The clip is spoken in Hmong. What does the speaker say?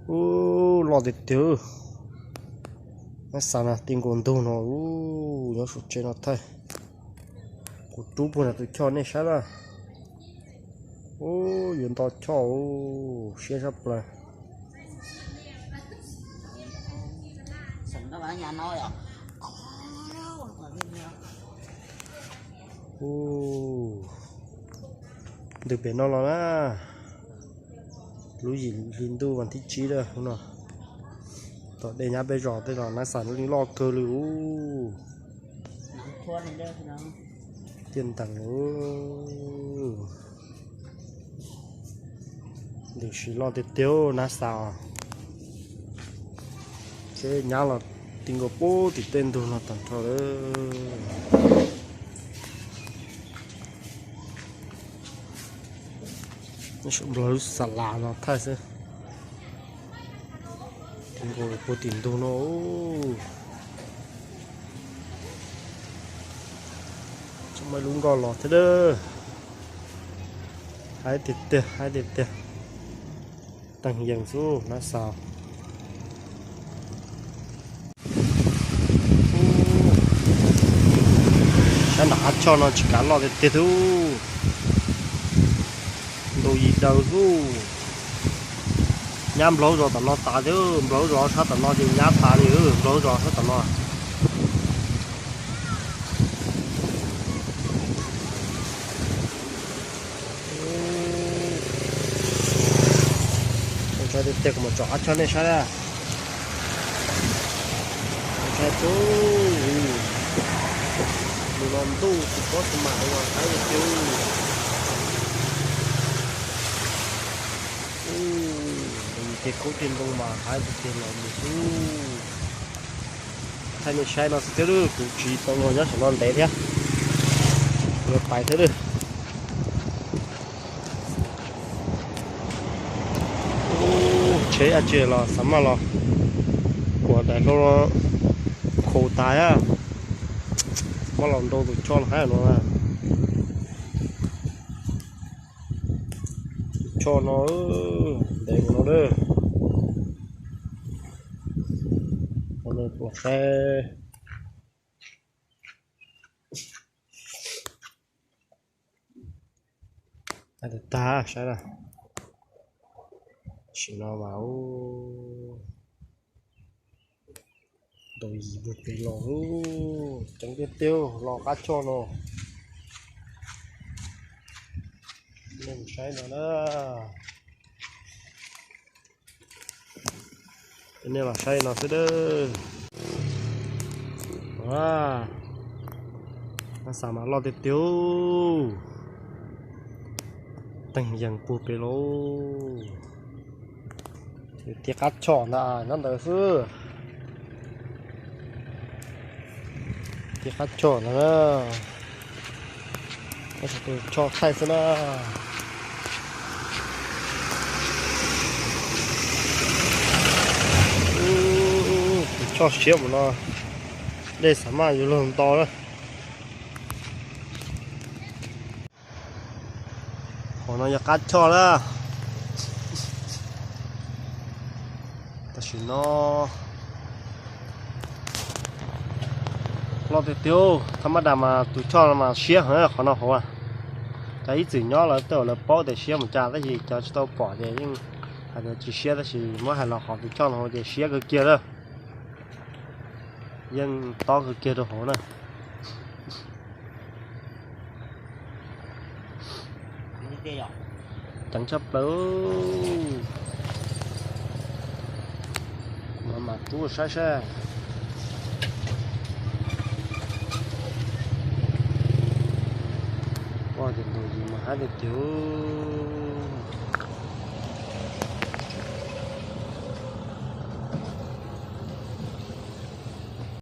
Ub, loj tiag tiag. Nab xav na, ti nkaus ntug no, ub, nyob saum tsev no thaij. Kuv rub puag nram tus choj nej saib na. Ub, yuav nto choj, ub, siab sab plaws. Ub, ntws pem no los na. Lub yim hli ntuj vas thib tsib lawm no. Tom dej nyab peb zos tej los nab xav loj kawg li ub. Tiaj ntees, ntws siv loj tiag tiag nab xav. Seb nyab los ti nkaus puag tim tej ntug no tag nrho lawm. Nplaug lub xa las no thaij xwb. Ti nkaus puag tim ntug no. Tsis muaj lub nkoj los thiab lawm. Haib tiag tiag, haib tiag tiag. Teeg yees xwb nab xav. Sab nram qab choj no tsis kav loj tiag tiag xwb. Ntaus yim daws xwb. Nyab nplaug zos tom no tas thiab, nplaug zos sab tom no ces nyab tas li, nplaug zos sab tom no. Ntshai tiag tiag, kuv mam tsom qab choj nej saib na. Ntshai tub, nws los ntuj tsis pob tsis mam ua haib tiag. Ub, tiag khaub tiag ntoo mas haib tiag tiag los mus xwb. Thaij nej saib no xwb thiab, kuv tsis tau los nyob saum no ntev thiab. Yuav pais thiab lawm. Tsheb dab tsi los xav maj los, kuv daim hlau no khaus tas, maj los nrau tus choj no haib no. Tus choj no ntev mus no lawm. Ua saib. Tag saib na. Sim no mas ub, ntaus yim puag pem los, ceev tiag tiag los qab choj no. Nej mus saib no na. Nej los saib no xwb dawb. Nab xav mas loj tiag tiag. Teeg yees puag pem lauj. Tiaj qab choj ntag, nyob ntawd xwb. Tiaj qab choj ntag na. Tus choj thaij xwb na. Tus choj siab mus no, dej xav maj yuav luag nto na. Hauv no yog qab choj na. Tam sim no loj tiag tiag, thaj mab das mas tus choj no mas siab heev qhov no hauv. Cov ib txwm nyob lawv tej zaum lawv paub tias siab mus cas, tab sis cov tsis tau pom ces yeej hais tias tsis siab, tab sis muab hais los qhov tus choj no hauv ces siab kawg kiag lawm. Yeej tob kawg kiag rau hauv na. Ceev tshaj plaws. Kuv mam mam tub saib saib. Ua ces ntaus yim mas haib tiag tiag.